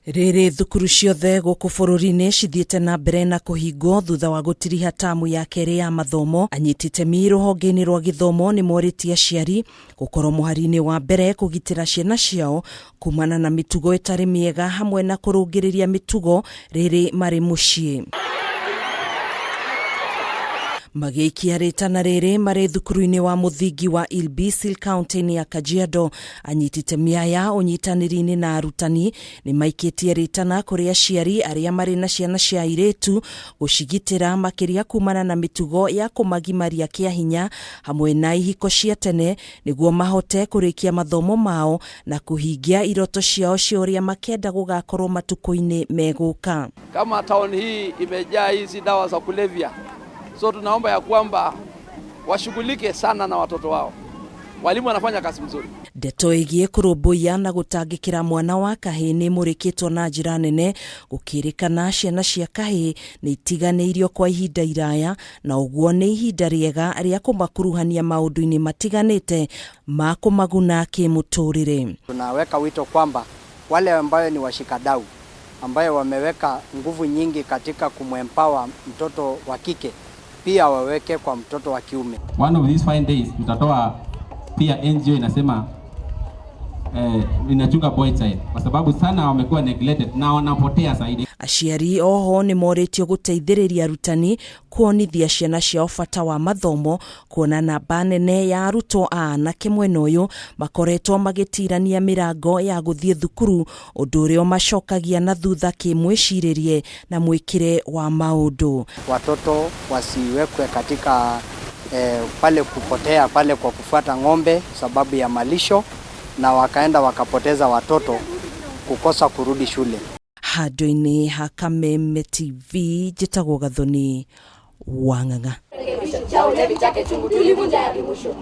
Rĩrĩ thukuru ciothe gũkũ bũrũri-inĩ cithiĩte na mbere na kũhingwo thutha wa gũtiriha tamu ya kerĩ ya mathomo, anyiti itemi rũhonge-inĩ rwa gĩthomo nĩ morĩtie aciari gũkorwo mũhari-inĩ wa mbere kũgitĩra ciana ciao kumana na mĩtugo ĩtarĩ mĩega hamwe na kũrũngĩrĩria mĩtugo rĩrĩ marĩ mũciĩ. Magĩikia rĩtana rĩrĩ marĩ thukuru-inĩ wa mũthingi wa Ilbisil kaunti-inĩ ya Kajiado, anyiti itemi aya ũnyitanĩri-inĩ na arutani nĩ maikĩtie rĩtana kũrĩ aciari arĩa marĩ na ciana cia airĩtu gũcigitĩra makĩria kumana na mĩtugo ya kũmagimaria kĩa hinya hamwe na ihiko cia tene nĩguo mahote kũrĩkia mathomo mao na kũhingia iroto ciao cia ũrĩa makenda gũgakorwo matukũ-inĩ megũka. Kama town hii imejaa hizi dawa za kulevya, so tunaomba ya kwamba washughulike sana na watoto wao. Walimu wanafanya kazi mzuri. Ndeto ĩgiĩ kũrũmbũiya na gũtangĩkĩra mwana wa kahĩĩ nĩ ĩmũrĩkĩtwo na njĩra nene gũkĩrĩkana ciana cia kahĩĩ nĩ itiganĩirio kwa ihinda iraya na ũguo nĩ ihinda rĩega rĩa kũmakuruhania maũndũ-inĩ matiganĩte ma kũmaguna kĩmũtũrĩre. Tunaweka wito kwamba wale ambayo ni washikadau ambayo wameweka nguvu nyingi katika kumwempower mtoto wa kike pia waweke kwa mtoto wa kiume. One of these fine days tutatoa pia NGO inasema inachunga boy child kwa sababu sana wamekuwa neglected na wanapotea zaidi. Aciari oho nĩ morĩtio gũteithĩrĩria arutani kuonithia ciana ciao bata wa mathomo kuona namba nene ya arutwo a anake mwena ũyũ makoretwo magĩtirania mĩrango ya gũthiĩ thukuru ũndũ ũrĩa ũmacokagia na thutha kĩmwĩcirĩrie na mwĩkĩre wa maũndũ. Watoto wasiwekwe katika pale kupotea pale kwa kufuata ng'ombe sababu ya malisho na wakaenda wakapoteza watoto kukosa kurudi shule. Handũ-inĩ ha Kameme TV njĩtagwo Gathoni Wang'ang'a. Cha ulevi chake chungu tulivunja hadi mwisho.